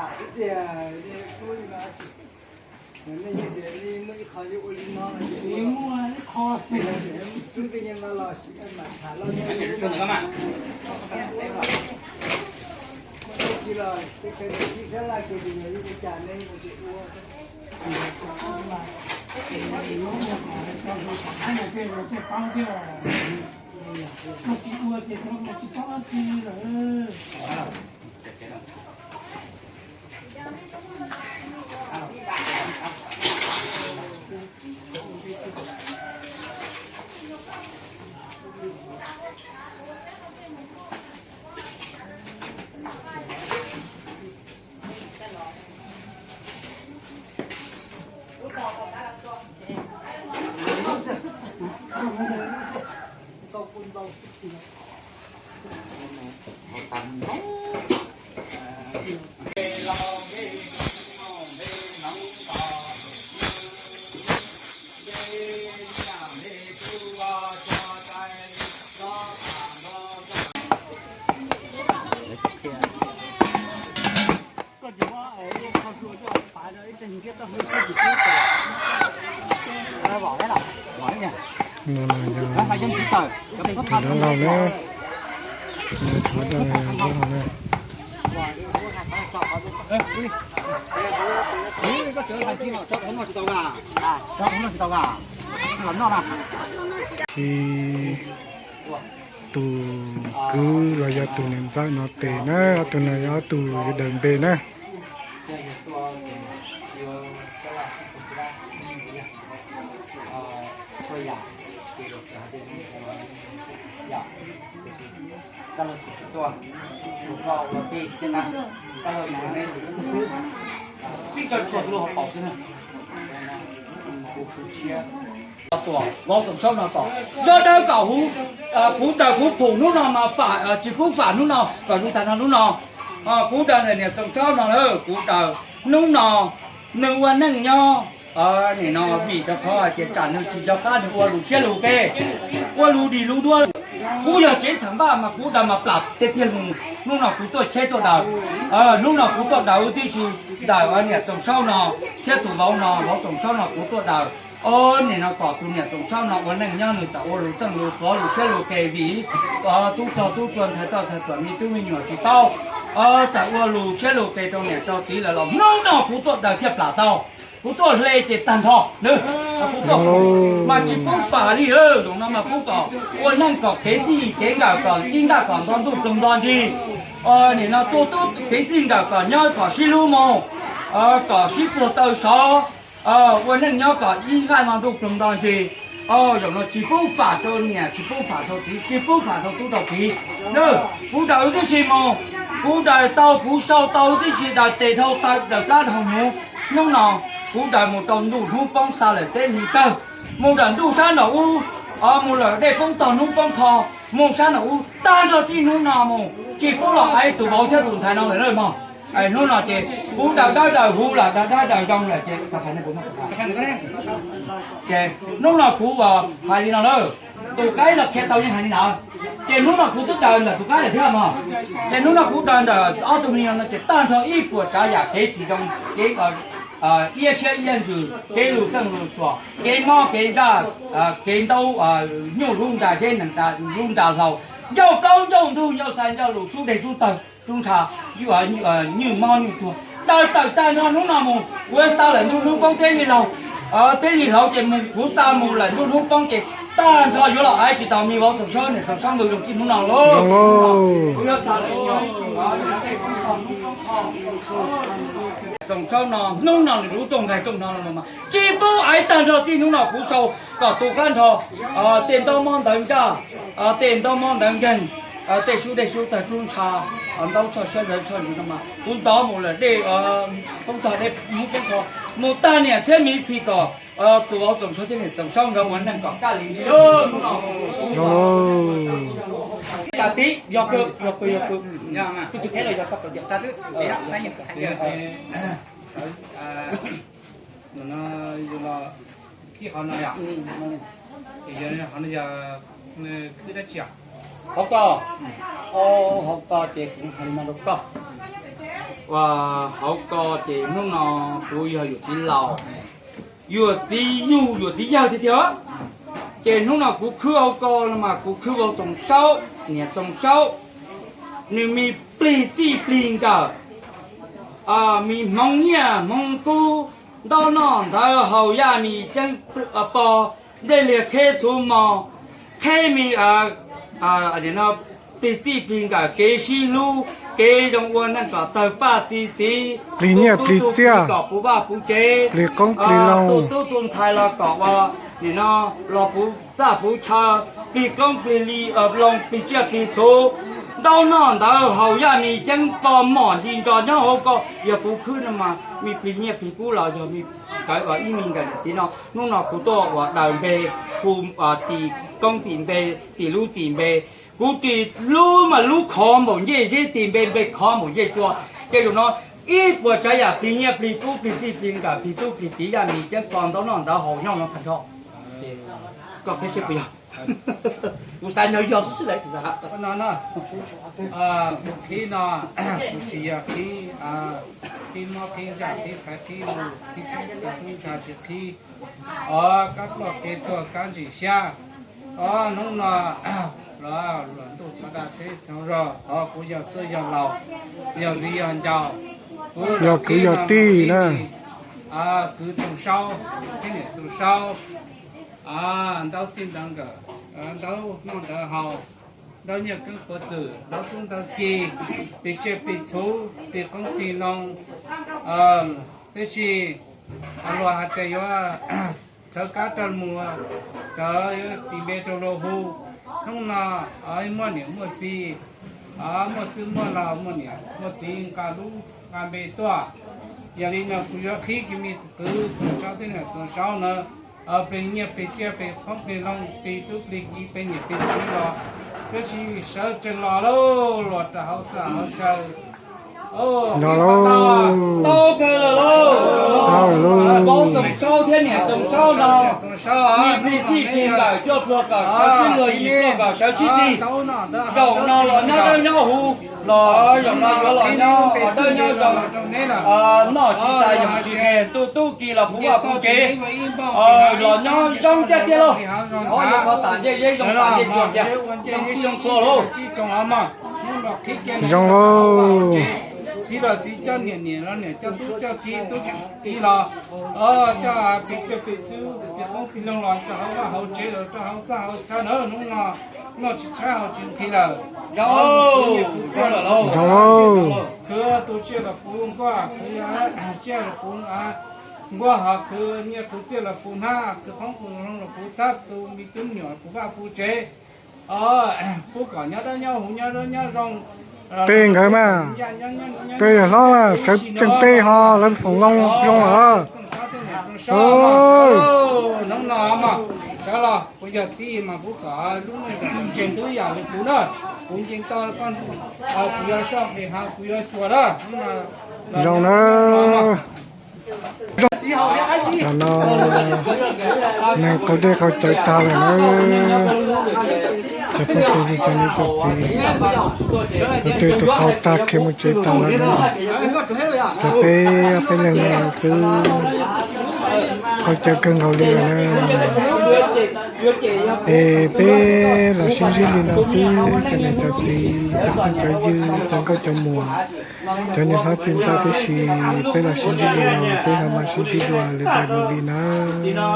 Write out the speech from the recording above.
Ib tias nej pub li no tsis, nej yeej tias nej muaj ib qho yuav ua li no, muaj ib qho, rub tej nyiaj no los sim mam tham los nej. Muaj dab tsi los tej sawv daws sib sab laj ces yog yuav ua cas nej ua ces ua. Koj tsis ua ces tsis paub dab tsi lawm. No no yog, yog dab laug na, yog tsov dab laug na. Tsis, tus kwv los yog tus niam ntxawm no tes na, ob tug no yog ob tug yuav daws npe na. Vauv Txoov Saub no kom zog dawb kom huv, kuv daws kuv phum hnub no mas fam, tsis pub fam hnub no kom zoo tag nrho hnub no. Kuv daws ntawm niam Txoov Saub no lawm, kuv daws hnub no nws ua neej nyob, nim no vim rau qhov tias tsam nws tsis nco qab nws ua lus siab lus ke, ua lus dig lus duab. Kuv yog tsev xeem Vaj mas kuv daws mas plam tiag tiag mus. Hnub no kuv tuaj cheb tuaj daws, hnub no kuv tuaj daws tib si, daws niam Txoov Saub no thiab tus vauv no, vauv Txoov Saub no kuv tuaj daws. Nim no kom tus niam Txoov Saub no ua neej nyob nws txawm ua lus txeej lus xuav lus siab lus ke vim tub rog tub rua ntxhais toj ntxhais tuam me tub me nyuam tsis paub, txawm ua lus siab lus ke rau niam rau txiv lawm los hnub no kuv tuaj daws thiaj plam tau. Kuv tuaj hle ces tag nrho, kuv tuaj mas tsis pub fam li. Zaum no mas pub kom ua neej kom kev txij kev nkawm kom ib nqaj kom nto ntuj ploog nto ntsis. Nim no tuaj tub kev txij nkawm kom nyob kom sib hlub mus, kom sib puag taw sov, ua neej nyob kom ib nqaj nto ntuj ploog nto ntsis. Zaum no tsis pub fam rau niam, tsis pub fam rau txiv, tsis pub fam rau tub rau kiv. Kuv daws tib si mus, kuv daws tau, kuv sau tau tib si, daws tes dhau taw, daws plab dhau hnyuv. Hnub no kuv daws mus rau ntuj hnub poob xa lawm teb li kawg, mus lawm ntuj sab nraum ub, mus lawm dej poob tog hnub poob kho, mus sab nraum ub tag nrho txij hnub no mus tsis pub los ib tus vauv thiab tus ntxhais no lawm mog. Hnub no ces kuv daws dawb daws huv lawm, daws dawb daws zoo lawm ces, ces hnub no kuv hais li no lawm, tus qaib los qhia tau yeej hais li ntawd. Ces hnub no kuv twb daws ntawm tus qaib lawm thiab mog. Ces hnub no kuv daws ntawm ob tug me nyuam no ces tag nrho ib puas tsav yam kev tsis zoo, kev iab siab iab ntsws, kev lus txeej lus xuas, kev mob kev ntsaj, kev ntaub, nyuj lub nra zeb, nees lub nra hlau, ncauj plaub ncauj ntug ncauj xais ncauj lus sub dej sub tawg sub ntsha, nywj mob nywj tuag, daws tawm tag nrho hnub no mus, kuv xa lawm ntuj hnub poob teb li laug, teb li hlauv ces mus kuv xa mus lawm ntuj hnub poob ces tag nrho yuav los aiv tsis tau me vauv Txoov Saub niam Txoov Saub nkaus zoo txij hnub no lauj. Txoov Saub no hnub no nws lub rooj nqaij rooj no los mas tsis pub aiv tag nrho txij hnub no kuv sau kom tu qab nrho, tej ntaub mob ntawv ntsaj, tej ntaub mob ntawv nkeeg, tej sub dej sub tawg sub ntsha, ntaub tsho siab ntawv tsho ntsis no mas kuv ntov mus lawm dej poob tog dej hnub poob kho, mus tag niam txhiab miv txhis kom tus vauv Txoov Saub thiab niam Txoov Saub nkawd ua neej kom kaj li ntsis. Tam txiv yog kawg, yog kawg, yog kawg. Tus tus qheb los yog sab plaws tiag. Hauv ko, hauv ko ces kuv hais li no rau koj. Ua hauv ko ces hnub no kuv yog yuam txiv laus, yuam txiv yug yuam txiv yawg tiag tiag. Ces hnub no kuv khwb hauv ko no mas kuv khwb vau Txoos Saub, niam Txoos Saub, nws me plig txij plig nkawm, me hmoov nyiaj hmoov kub, ntaub noj ntawv haus yaj mis ceeb pos, nplej liag kheb txhuv mos, qheb me plig txij plig nkawm, kev sib hlub kev zoo ua neej kom tawg paj txi txiv, plig nyiaj plig txiaj, kom puv vaj puv tsev, plig qoob plig loo, tu tub tu ntxhais los kom ua nim no los puv txaj puv chaw, plig koob plig loo plig tsiaj plig txhu, ntaub noj ntawv haus yaj mis ceeb pos mom nti nro nyob hauv ko. Yog kuv khwb no mas me plig nyiaj plig kub los yog me kawv ua ib me nkawm niam txiv no. Hnub no kuv tuaj ua daws npe, hu tim koob tim npe, tim lub tim npe. Kuv tim lub mas lub khov npaum ncej zeb, tim npe npe khov npaum ncej tsua. Ces zaum no ib puas tsav yam plig nyiaj plig kub plig txij plig nkawm plig tub plig kiv yaj mis ceeb pos ntaub noj ntawv haus nyob no tag nrho. Koj qhib seb puas yog? Kuv xav nrog yog xwb lawm. Kuv qhib no, kuv tsis yog qhib, qhib mob qhib ntsaj qhib xaiv qhib lus qhib tub ntsha tsis qhib. Os kab ploj kev tuag kab ntsim xyab. Os hnub no los luag ntuj thov dab teb thov zog thov kuv yog txwj yog laus, yog viv yog ncaus, kuv yog kwv yog tij na, kwv Txoos Saub, thiab niam Txoos Saub, ntaub txij ntaub nkawm, ntaub noj ntawv haus, ntaub nyiaj koob puav txwm, ntaub tub ntaub ki, plig tsiaj plig txhu, plig qoob plig loo. Tab sis luag hais tias yuav rhawv kab rau mus, rhawv yuav tis npe rau luag hu. Hnub no muaj niam muaj txiv, muaj txwj muaj laus, muaj niam muaj txiv nqa lub nqa npe tuaj. Yog li no kuv yuav qhib kiag me kwv Txoos Saub thiab niam Txoos Saub na, plig nyiaj plig tsiaj plig qoob plig loo plig tub plig kiv plig niam plig txiv los, tab sis sawv tsees los lauj, los rau hauv txaj hauv chaw. Tau kawg lawm lauj. Tau lawm lauj. Paub Txoos Saub thiab niam Txoos Saub no, niam plig txij plig nkawm cuaj pluag kom sawv sib luag, yim pluag kom sawv sib txig. Zaum no los nyob dawb nyob huv, los zaum no yuav los nyob dawb nyob zoo, noj tsis tas yoog tsis qheg, tu tub ki los puv vaj puv tsev, los nyob zoo tiag tiag lauj. Thov yuav kho tam ncej zeb zoo tam ncej tsuag tiag, zoo txhij zoo txhua lauj. Zoo lauj. Txiv los txiv coj niam, niam los niam coj tub coj kiv, tub kiv los coj plig tsiaj plig txhu, plig qoob plig loo los rau hauv vaj hauv tsev los rau hauv txaj hauv chaw na. Hnub no noj tsis tshaib haus tsis nqhis lawm. Zoo lauj. Khwv tus tsiaj los puv nkuaj, khwv tsiaj los puv nkuaj, ho khwv nyiaj khwv txiaj los puv hnab, khwv qoob khwv loo los puv txhab, tu me tub me nyuam puv vaj puv tsev. Pub kom nyob dawb nyob huv nyob dawb nyob zoo. Peb nkawd mas, peb yog hlob mas sawv tsees peb ho lawv foom loo zoo lawm. Hnub no mas sawv los kuv yog tij mas pub kom lub neej ntseeg twb yam li kuv na, kuv nce toj koj, kuv yuav soj pem hav kuv yuav xyuas na. Zoo na. Tam no neeg qaug dej qaug cawv tag lawm na. Cov phooj cov ywg cov niam cov txiv, tus twg tus qaug tag khiav mus tsev tas lawm na. Xyov peb, peb leeg no xwb, qaug cawv kawg nkaus li lawm na. Es peb los sib ntsib li no xwb, cov niam cov txiv, cov phooj cov ywg, cov nkauj cov muam, cov niam hlob txiv ntxawm, tab sis peb los sib ntsib li no, peb ho mam sib ntsib dua lwm daim movie na.